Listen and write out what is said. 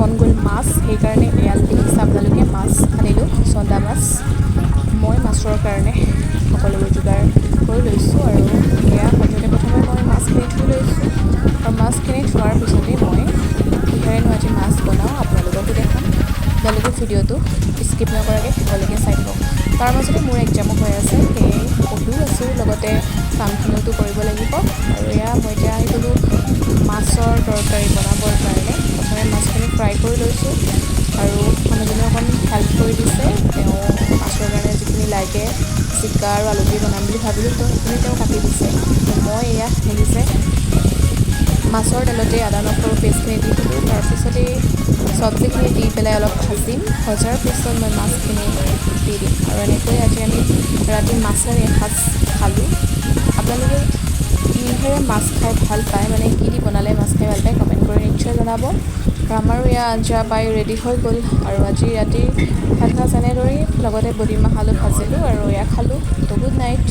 মন গ'ল মাছ, সেইকাৰণে এয়া দেখিছে আপোনালোকে, মাছ আনিলোঁ, চন্দা মাছ। মই মাছৰ কাৰণে সকলোবোৰ যোগাৰ কৰি লৈছোঁ আৰু এয়া প্ৰথমতে প্ৰথমে মই মাছখিনি ধুই লৈছোঁ আৰু মাছখিনি ধোৱাৰ পিছতেই মই কিহেৰেনো আজি মাছ বনাওঁ আপোনালোককো দেখাম। আপোনালোকে ভিডিঅ'টো স্কিপ নকৰাকৈ শেষলৈকে চাই থাকক। তাৰ মাজতে মোৰ এক্সামো হৈ আছে, সেয়ে পঢ়িও আছোঁ, লগতে কামখিনিওতো কৰিব লাগিব। আৰু এয়া মই এতিয়া আহি গ'লোঁ মাছৰ তৰকাৰী বনাবৰ কাৰণে। প্ৰথমে মাছখিনি ফ্ৰাই কৰি লৈছোঁ আৰু মানুহজনে অকণ হেল্প কৰি দিছে। তেওঁ মাছৰ কাৰণে যিখিনি লাগে, জিকা আৰু আলু দি বনাম বুলি ভাবিলোঁ, তো সেইখিনি তেওঁ কাটি দিছে। তো মই এয়া দেখিছে, মাছৰ তেলতে আদা নহৰু পেষ্টখিনি দি দিলোঁ। তাৰপিছতেই চব্জিখিনি দি পেলাই অলপ ভাজিম। ভজাৰ পিছত মই মাছখিনি দি দিম আৰু এনেকৈ আজি আমি ৰাতি মাছেৰে এসাঁজ খালোঁ। আপোনালোকে কিহেৰে মাছ খাই ভাল পায়, মানে কি দি বনালে মাছ খাই ভাল পায়, কমেণ্ট কৰি নিশ্চয় জনাব। আৰু আমাৰো এয়া আঞ্জা প্ৰায় ৰেডি হৈ গ'ল। আৰু আজি ৰাতিৰ ভাত সাজ এনেদৰেই, লগতে বডিমাহ আলু ভাজিলোঁ আৰু এয়া খালোঁ। তো গুড নাইট।